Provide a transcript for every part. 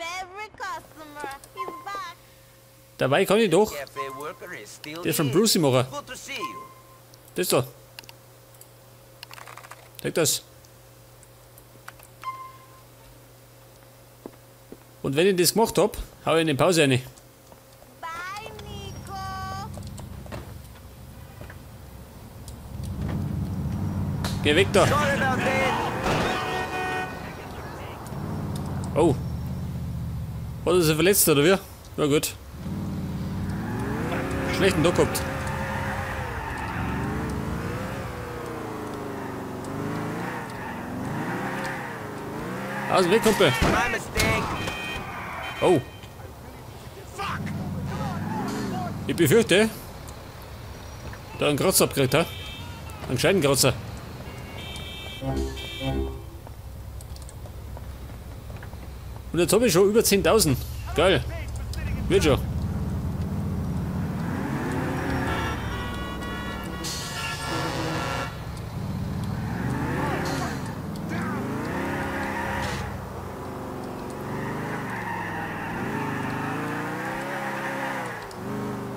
favorite customer. He's back. Dabei kann ich doch das von Brucie machen. Das da. Take das. Und wenn ich das gemacht hab, hau ich in die Pause rein. Bye, Nico. Geh weg da. Oh. Hat er sich verletzt oder wie? Na gut. Schlechten Tag gehabt. Aus dem Weg, Kumpel. Oh. Ich befürchte, da einen Kratzer abgekriegt, ha? Einen gescheiten Kratzer. Und jetzt habe ich schon über 10.000. Geil. Wird schon.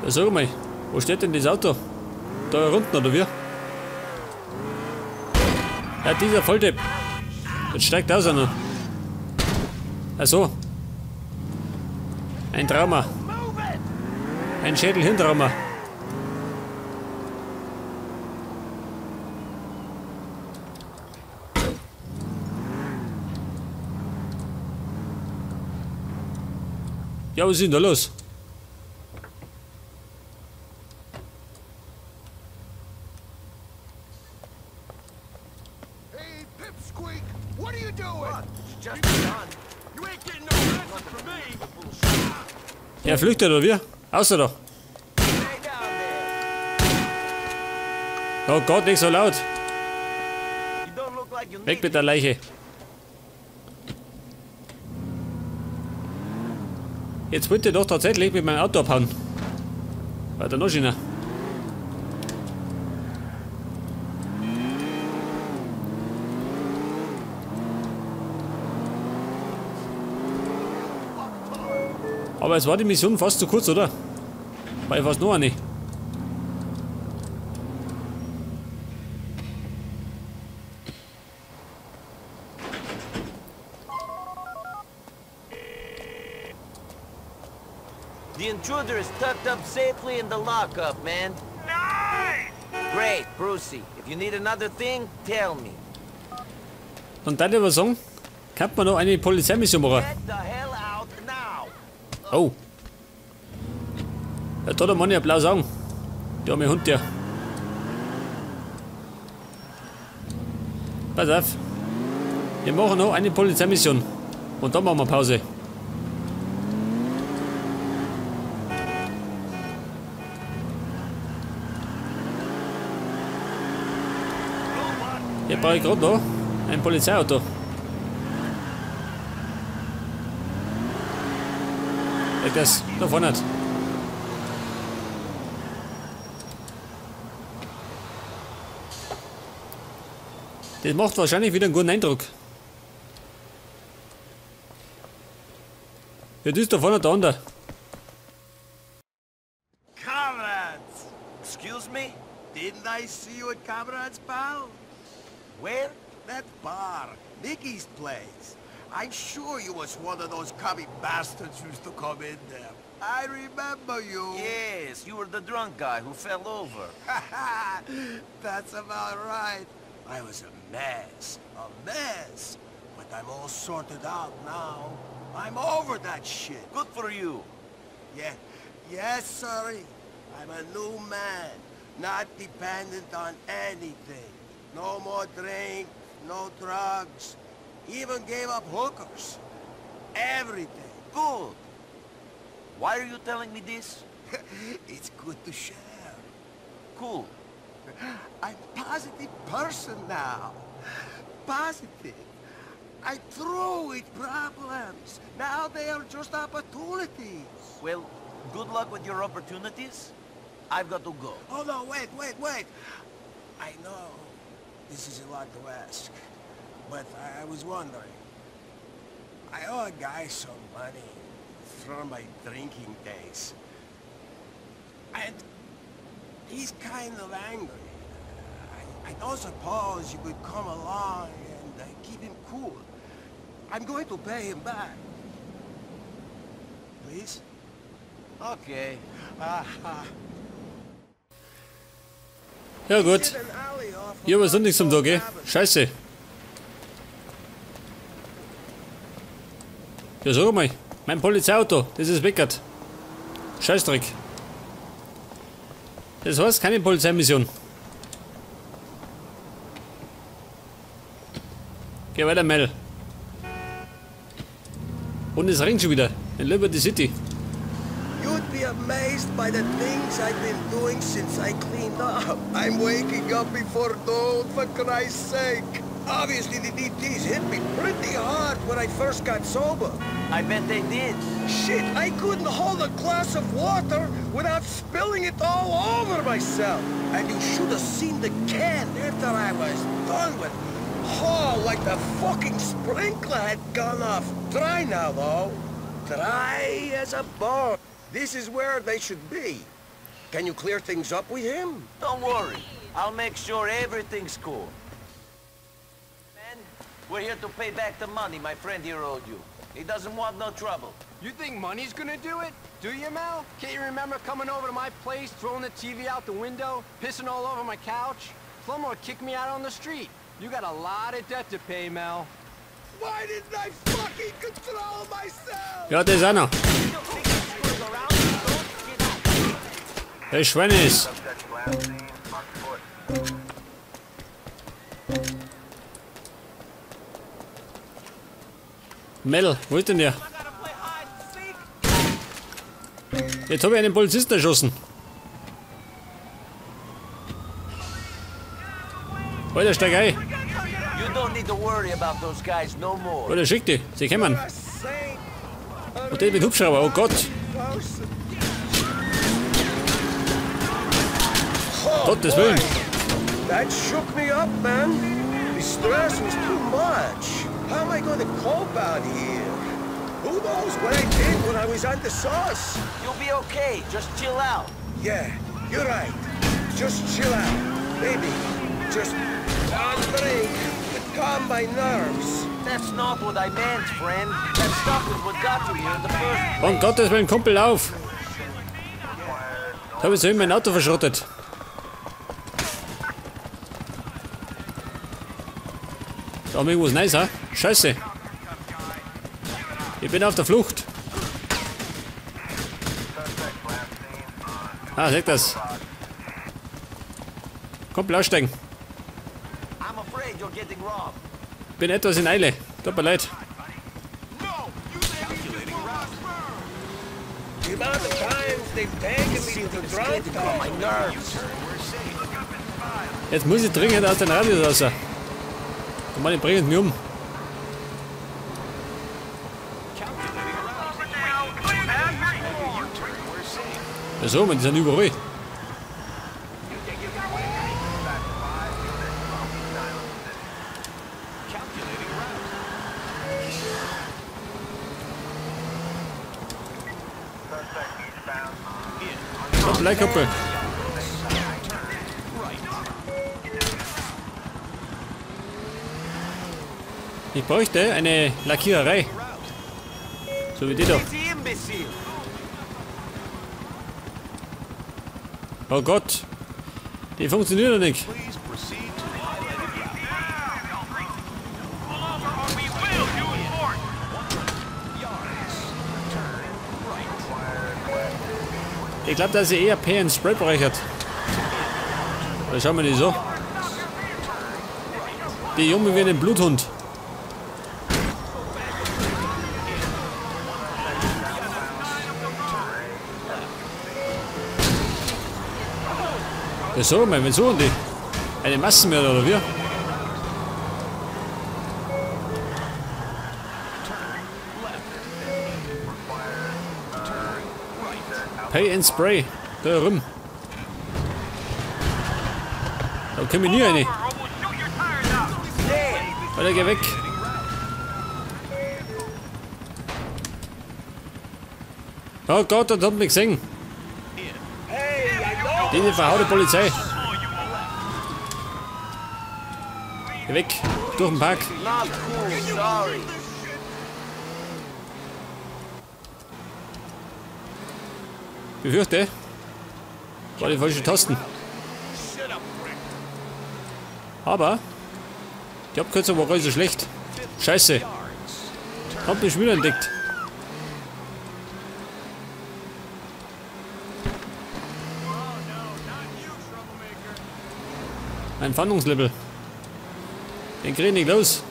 Ja, sag mal, wo steht denn das Auto? Da unten, oder wie? Ja, dieser Volldepp. Jetzt steigt aus einer. Ach so. Ein Trauma. Ein Schädel-Hirntrauma. Ja, was ist denn da los? Er flüchtet oder wie? Außer da. Oh Gott, nicht so laut. Weg mit der Leiche. Jetzt wollte ich doch tatsächlich mit meinem Auto abhauen. Weiter noch schöner. Aber es war die Mission fast zu kurz, oder? War ich fast noch eine. The intruder is tucked up safely in the lockup, man. Nice! Great, Brucie. If you need another thing, tell me. Und dann aber sagen, kann man noch eine Polizeimission machen. Get the hell out now. Oh. Ja, da hat der Mann ja blaues Augen. Der arme Hund, der. Pass auf. Wir machen noch eine Polizeimission. Und dann machen wir Pause. Hier brauche ich gerade noch ein Polizeiauto. Das da vorne. Das macht wahrscheinlich wieder einen guten Eindruck. Ja, das ist da vorne der andere. Comrades! Excuse me? Didn't I see you at Comrades, pal? Where? That bar, Nicky's place. I'm sure you was one of those commie bastards used to come in there. I remember you. Yes, you were the drunk guy who fell over. That's about right. I was a mess. But I'm all sorted out now. I'm over that shit. Good for you. Yeah, yes, sorry. I'm a new man, not dependent on anything. No more drink, no drugs. Even gave up hookers. Everything. Good. Why are you telling me this? It's good to share. Cool. I'm positive person now. Positive. I threw with problems. Now they are just opportunities. Well, good luck with your opportunities. I've got to go. Oh no, wait, wait, wait. I know this is a lot to ask, but I was wondering. I owe a guy some money from my drinking days. And he's kind of angry. I don't suppose you could come along and keep him cool. I'm going to pay him back. Please? Okay. Ja gut. Hier aber sonst nichts zum Tag, gell? Scheiße. Ja, sag mal. Mein Polizeiauto, das ist weckert. Scheißdreck. Das heißt keine Polizeimission. Geh weiter, Mel. Und es regnet schon wieder. In Liberty City. You'd be amazed by the things I've been doing since I cleaned up. I'm waking up before dawn, for Christ's sake. Obviously the DTs hit me pretty hard when I first got sober. I bet they did. Shit, I couldn't hold a glass of water without spilling it all over myself. And you should have seen the can after I was done with. Oh, like the fucking sprinkler had gone off. Dry now, though. Dry as a bone. This is where they should be. Can you clear things up with him? Don't worry. I'll make sure everything's cool. Man, we're here to pay back the money my friend here owed you. He doesn't want no trouble. You think money's gonna do it? Do you, Mel? Can't you remember coming over to my place, throwing the TV out the window, pissing all over my couch? Plumber kicked me out on the street. You got a lot of debt to pay, Mel. Why didn't I fucking control myself? Ja, das auch noch. Der Schwein ist. Mel, wo ist denn der? Jetzt habe ich einen Polizisten erschossen. Alter, steig ein. Alter, schick die. Sie kommen. Und der mit Hubschrauber, oh Gott. Gottes Willen. That shook me up, man. The stress was too much. How am I going to cope out here? Who knows what I did when I was on the sauce? You'll be okay. Just chill out. Yeah, you're right. Just chill out. Maybe just one drink would calm my nerves. That's not what I meant, friend. That stuff is what got you here in the first place. Um Gottes Willen, Kumpel, auf! Da habe ich soeben mein Auto verschrottet. Da haben wir irgendwas Neues, ha? Scheiße. Ich bin auf der Flucht. Ah, seht das. Kumpel, aussteigen. Bin etwas in Eile. Tut mir leid. Jetzt muss ich dringend aus dem Radius raus. Und meine bringen mich um. Ja, so, man, die sind überall. Kuppel. Ich bräuchte eine Lackiererei. So wie die da. Oh Gott. Die funktioniert doch nicht. Ich glaube, dass sie eher Pay and Spray hat. Oder schauen wir die so. Die Junge wie einen Bluthund. Ja, so, mein, wen suchen die? Eine Massenmörder oder wie? Pay and Spray. Da rum. Da kommen wir nie rein. Alter, geh weg. Oh Gott, das hat mich gesehen. Diese verhaute Polizei. Geh weg, durch den Park. Befürchte, war die falsche Tasten. Aber die Abkürzung war gar nicht so schlecht. Scheiße. Hab mich wieder entdeckt. Ein Fahndungslevel. Den krieg ich nicht los.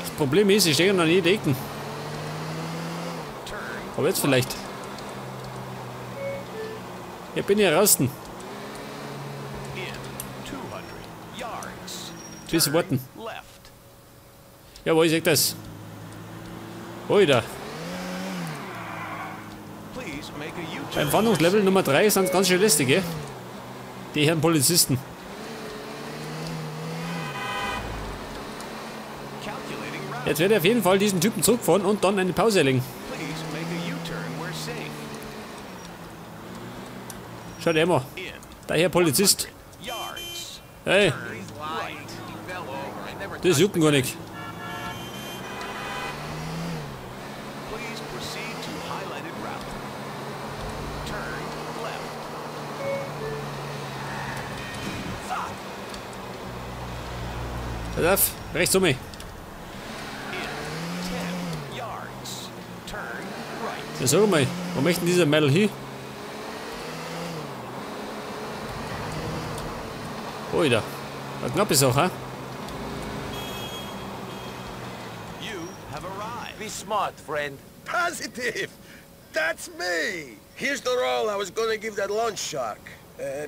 Das Problem ist, ich stehe noch nie in den Ecken. Aber jetzt vielleicht. Hier bin ich raus. Bisschen warten. Ja, wo ist das? Oida. Beim Fahndungslevel Nummer 3 sind es ganz schön lästig, gell? Die Herren Polizisten. Jetzt werde ich auf jeden Fall diesen Typen zurückfahren und dann eine Pause legen. Schaut immer. Der Herr Polizist. Hey. Das juckt ihn gar nicht. Pass auf, rechts um mich. Ja, sag mal, wo möchten dieser Mädel hin? Oida, eine knappe Sache, hä? Be smart, friend. Positive! That's me! Here's the roll I was gonna give that loan shark.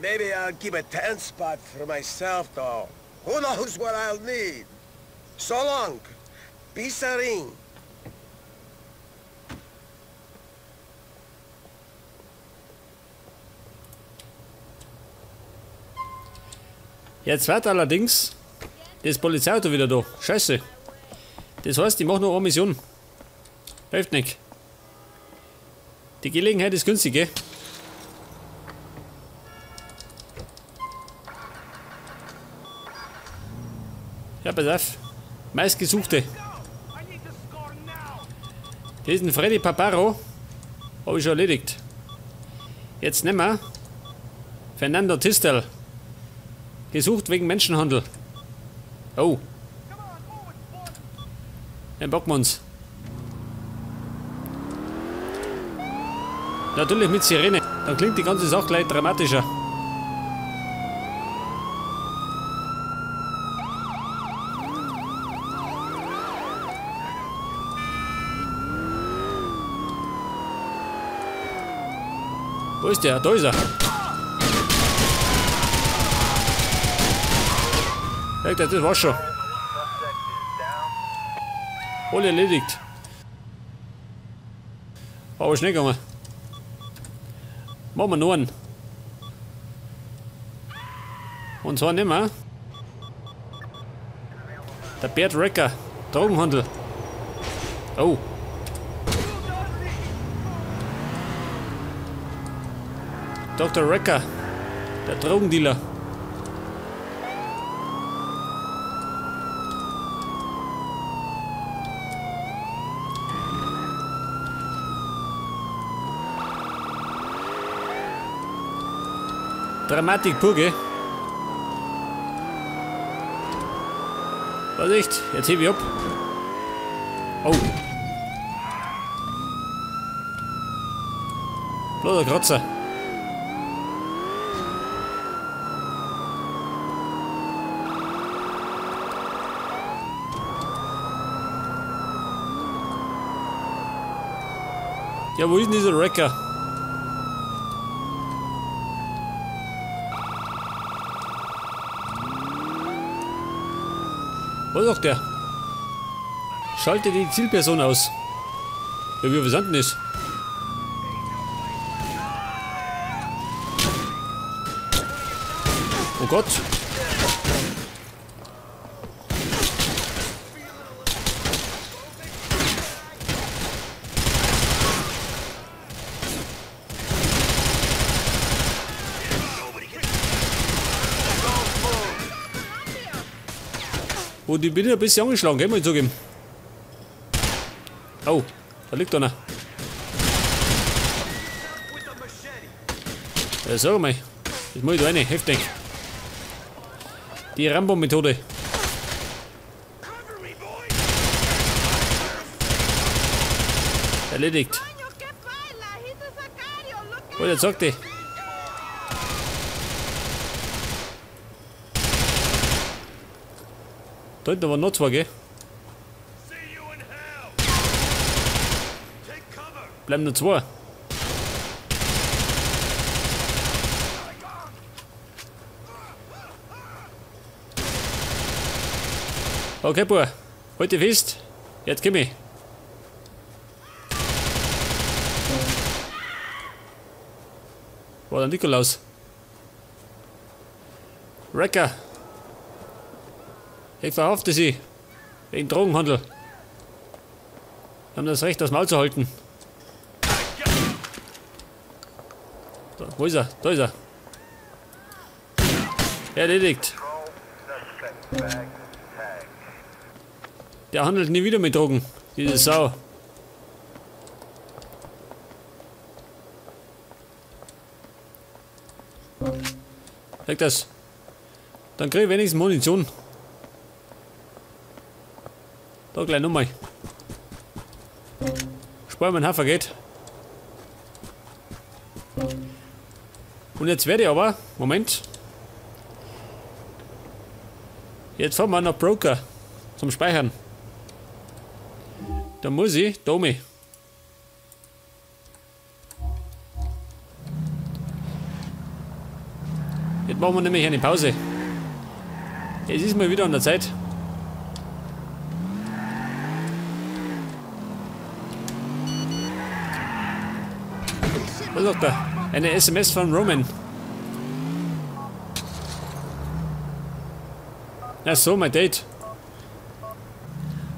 Maybe I'll keep a 10 spot for myself, though. Who knows what I'll need? So long. Be serene. Jetzt wird allerdings das Polizeiauto wieder da. Scheiße. Das heißt, ich mache noch eine Mission. Hilft nicht. Die Gelegenheit ist günstig, gell? Ja, pass auf. Meistgesuchte. Diesen Freddy Paparo habe ich schon erledigt. Jetzt nehmen wir Fernando Tistel. Gesucht wegen Menschenhandel. Oh. Den packen wir uns. Natürlich mit Sirene. Dann klingt die ganze Sache gleich dramatischer. Wo ist der? Da ist er. Das war's schon. Alle erledigt. War aber schnell gegangen. Machen wir noch einen. Und zwar nehmen wir der Bert Recker, Drogenhandel. Oh. Dr. Recker, der Drogendealer. Dramatik pur, gell? Vorsicht, jetzt hebe ich ab. Oh. Bloßer Kratzer. Ja, wo ist denn dieser Wrecker? Was sagt der? Schalte die Zielperson aus. Ja, wie sind denn das? Oh Gott. Wo die bin ich ein bisschen angeschlagen, gell, muss ich zugeben. Oh, da liegt einer. Ja, sag mal. Das muss ich da rein, heftig. Die Rambo-Methode. Erledigt. Oh, der sagt die. Da hinten waren noch zwei, gell? Bleiben nur zwei. Okay, Bub. Halt dich fest. Jetzt komm ich. War der Nikolaus. Wrecker. Ich verhafte sie. Wegen Drogenhandel. Wir haben das Recht, das Maul zu halten. Da, wo ist er? Da ist er. Erledigt. Der handelt nie wieder mit Drogen. Diese Sau. Sag das. Dann krieg ich wenigstens Munition. Da gleich nochmal. Spar mein Hafer geht. Und jetzt werde ich aber. Moment. Jetzt fahren wir nach Broker. Zum Speichern. Da muss ich, da oben. Jetzt machen wir nämlich eine Pause. Es ist mal wieder an der Zeit. Was sagt er? Eine SMS von Roman. Na so, mein Date.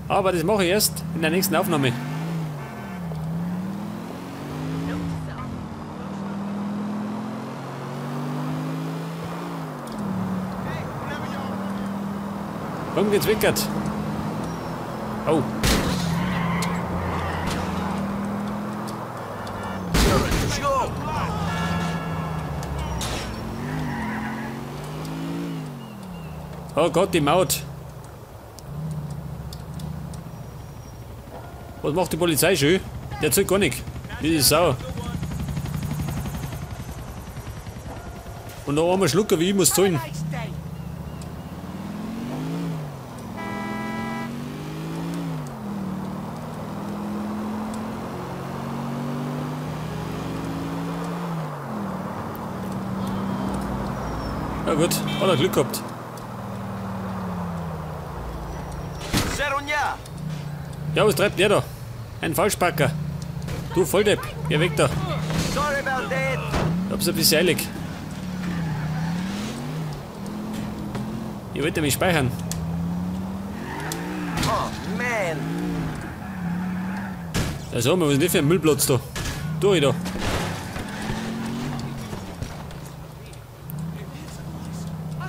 Aber das mache ich erst in der nächsten Aufnahme. Rumgezwickert. Oh. Oh Gott, die Maut. Was macht die Polizei schön? Der zählt gar nicht. Die Sau. Und noch einmal Schlucker wie ich muss zahlen. Na gut, hat er Glück gehabt. Ja, was treibt der da? Ein Falschparker. Du Volldepp, geh weg da. Ich hab's ein bisschen eilig. Ich wollte mich speichern. Ja, so, was ist denn für ein Müllplatz da? Durch da.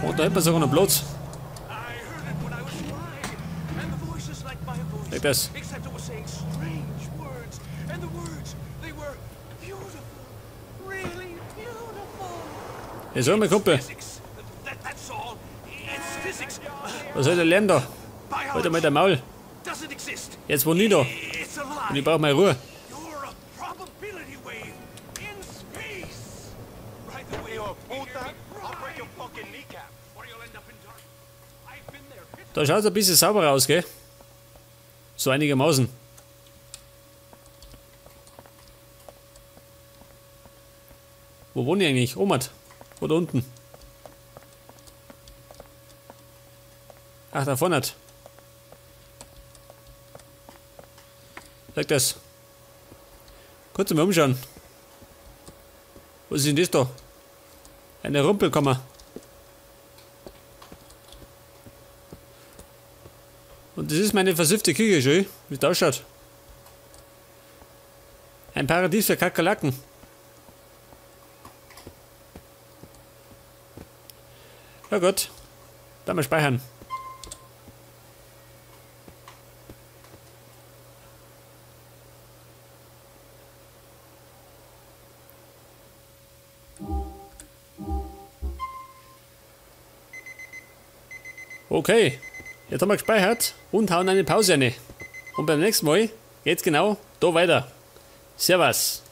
Oh, da hätten wir sogar noch Platz. Weg das. Ja, so, mein Kumpel. Was soll der Lärm da? Halt mal der Maul. Jetzt wohne ich da. Und ich brauche meine Ruhe. Da schaut es ein bisschen sauberer aus, gell? So einigermaßen. Wo wohne ich eigentlich? Omat. Oder unten? Ach, da vorne. Sag das. Kurz mal umschauen. Was ist denn das da? Eine Rumpelkammer. Und das ist meine versiffte Küche, schön, wie es da ausschaut. Ein Paradies für Kakerlaken. Ja gut, dann mal speichern. Okay, jetzt haben wir gespeichert und hauen eine Pause rein. Und beim nächsten Mal geht's genau da weiter. Servus.